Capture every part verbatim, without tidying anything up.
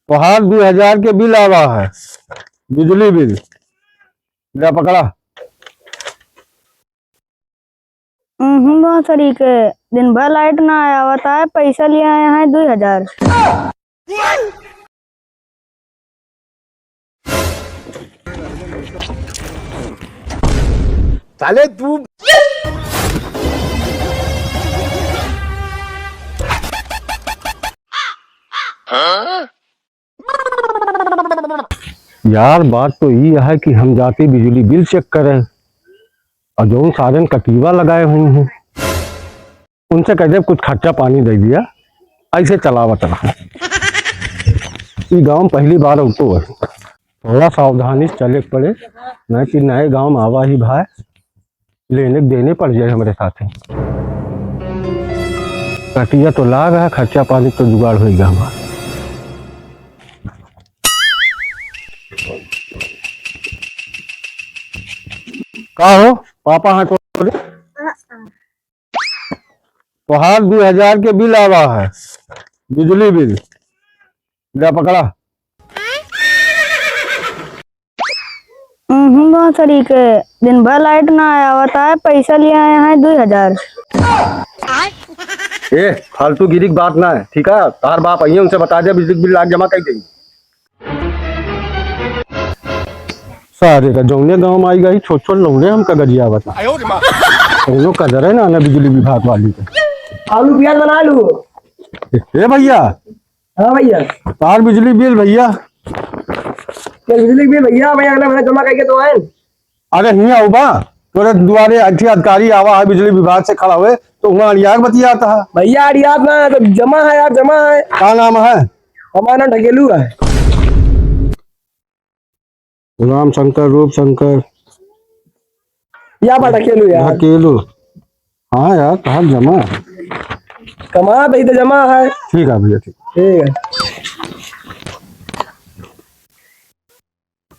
तोहार दुइ हजार के बिल आवा है, बिजली बिल। ले पकड़ा। हम्म, बहुत सरी के दिन भर लाइट ना आया, बताए पैसा ले आया है दुइ हजार। साले तू। यार, बात तो ई है कि हम जाते बिजली बिल चेक करें और जौन सारन कटीवा लगाए हुए हैं, उनसे कह दे कुछ खर्चा पानी दे दिया, ऐसे चलावत रहा। ई गाँव पहली बार उठो है, थोड़ा सावधानी से चले के पड़े, नहीं कि नए गाँव में आवा ही भाई, लेने के देने पड़ जाए हमरे साथे। कटिया तो लाग है, खर्चा पानी तो जुगाड़ होइगा हमार। का हो पापा, हाथ छोड़ दे। तोहार दुइ हजार के बिल आवा है, बिजली बिल। ले पकड़ा। हम्म, बहुत सरी के दिन भर लाइट ना आया, बताए पैसा ले आया है दुइ हजार। ए, फालतू गिरी की बात ना है, ठीक है? तार बाप आइए, उनसे बता दे, बिजली बिल लाग जमा कर देंगे। सारे का जौने गाँव में आई गई, छोट छोट लौंडे हमका गरियावत। कौनो कदर है ना, ना बिजली विभाग वाली का। आलू प्याज बना लू। ए, ए भैया। हाँ भैया। तार बिजली बिल भैया। क्या बिजली बिल भैया? मैं अगला महीना जमा करके तो आए। अरे हियाँ उबा, तोरे दुआरे अठी अधिकारी आवा है बिजली विभाग से खड़ा हुए, तो वहाँ अड़ियाक बतियात है। भैया अड़ियात ना है, तो जमा है यार, जमा है। का नाम है? हमारा नाम ढकेलू है। राम शंकर, रूप शंकर। या बा ढकेलू यार। ढकेलू। हाँ यार, कहाँ जमा है? कमा भाई तो जमा है। ठीक है भैया, ठीक। ठीक है।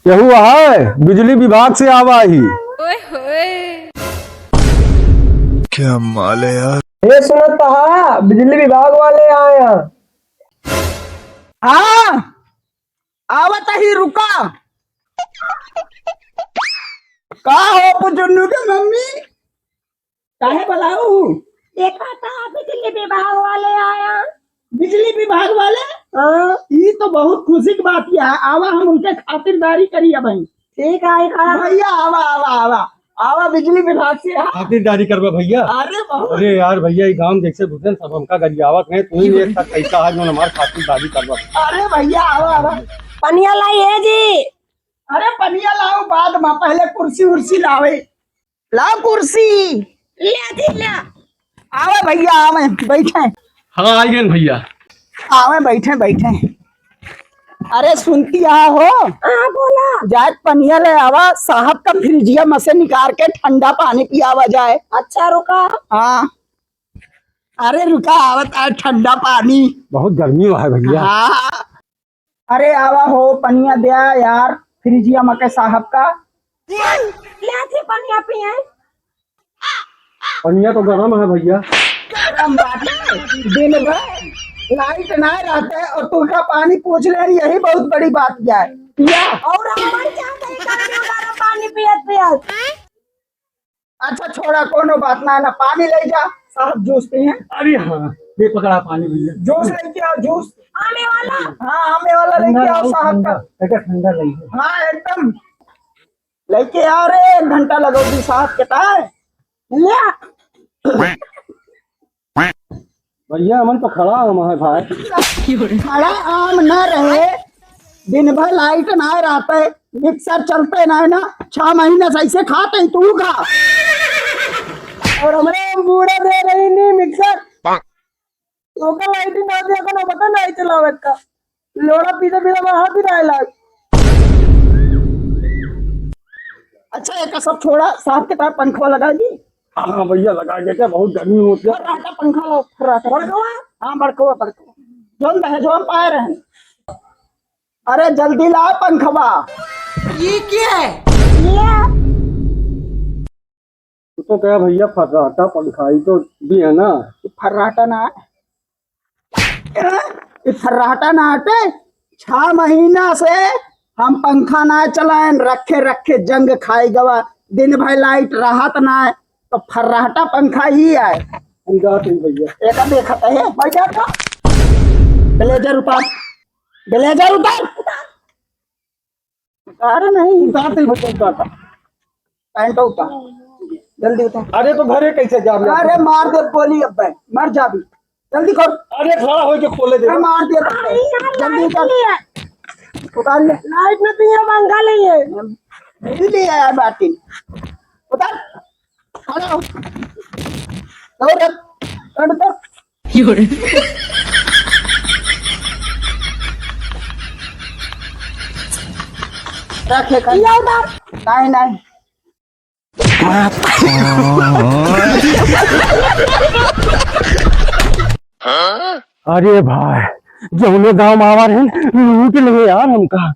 केहू है, बिजली विभाग से आवा ही। ओए होए। क्या माल है यार। ये सुनत पहा, बिजली विभाग वाले आए हैं। हाँ, आवत ही, रुका। का हो पुचुन्नू के मम्मी? काहे बुलाऊ? देखा था, बिजली विभाग वाले आया। बिजली विभाग वाले? हाँ। ई तो बहुत खुशी की बात है। आवा, हम उनके खातिरदारी करी अब। ठीक है, खड़ा। भैया, आवा, आवा, आवा। आवा, बिजली विभाग से, हाँ। खातिरदारी करबा भैया। अरे बहुत। अरे यार भैया, ई गांव जैसे घुसन सब हमका गरियावत हैं, तू ही एक साथ कैसा है जो हमार खातिरदारी करबा। अरे भैया, आवा, आवा। पनिया लाई है जी। अरे पनिया लाओ बाद में, पहले कुर्सी उर्सी लावे। लाओ कुर्सी। ले जी, ले। आवे भैया, आवे, बैठे। हाँ, आ गए भैया। आवे, बैठे, बैठे। अरे सुनती आ हो? हाँ, बोला। जाए पनिया ले आवा, साहब का फ्रिजिया में से निकाल के ठंडा पानी पियावा जाए। अच्छा, रुका। हाँ। अरे रुका, आवत है ठंडा पानी। बहुत गर्मी हुआ है भैया। हाँ। अरे आवा हो, पनिया द्या यार, फ्रिजिया में के साहब का। ले थी पनिया पिए। पनिया तो गरम है भैया। गरम बात है, दिन भर लाइट ना रहते और तू का पानी पूछ ले रही, यही बहुत बड़ी बात क्या है? पिया। और हम मर जाते हैं गर्मी में गरम पानी पियत पियत। अच्छा छोड़ा, कोनो बात ना, ना पानी ले जा, साहब जूस पिए। अरे हाँ, ये पकड़ा पानी भैया। जूस लेके आओ, जूस। आमे वाला? हाँ, आमे वाला लेके ठंडा आओ लाओ, साहब का। ठंडा, बेटा ठंडा लाइए। हाँ, एकदम लेके आ रे, एक घंटा लगोगी साहब के ताए। ले। भैया, हमन तो खड़ा आम है भाई। खड़ा आम ना रहे, दिन भर लाइट ना रहते, मिक्सर चलते ना है ना, छह महीना से ऐसे खाते ही तू खा। और हमरे बूढ़ा दे रही नहीं मिक्सर, ओकर लाइट ना दे, कोनो पता नहीं चलावत का। लोड़ा पीते पीते हमारा हाथ पिराए लाग। अच्छा, एक सब छोड़ा, साहब के तार पंखवा लगा दी। हाँ भैया, लगा के क्या, बहुत गर्मी होती है। फर्राटा पंखा लाओ, फर्राटा। बड़कवा? हाँ, बड़कवा, बड़कवा। जोन दहेजवा में पाए रहे। अरे जल्दी लाओ पंखवा। ये क्या है? ये तू तो क्या भैया, फर्राटा पंखा ही तो भी है ना। ये फर्राटा ना है, ये फर्राटा ना हटे, छह महीना से हम पंखा ना चलाएन, रखे रखे जंग खाई गवा। दिन भर लाइट रहत ना है, तो फर्राटा पंखा ही आए। हम जात ही भैया। एका देखत है, बैठा तो। ब्लेजर उतार, ब्लेजर उतार। अरे नहीं, उतार दे भैया, उतार। पैंट उतार, जल्दी उतार। अरे तो घरे कैसे जाब? अरे मार दे गोली, अब मर जाबी। जल्दी खोल। अरे खड़ा होके खोले दे। अरे मार दे, जल्दी उतार। उतार ले। लाइट नहीं है, पंखा नहीं है। बिजली है यार, बाटी। उतार। हेलो। दौड़, दौड़, दौड़। रखे कर। ये उतार। नहीं, नहीं। अरे भाई, जौने गांव में आवा रहे, लूट लेंगे यार हमका।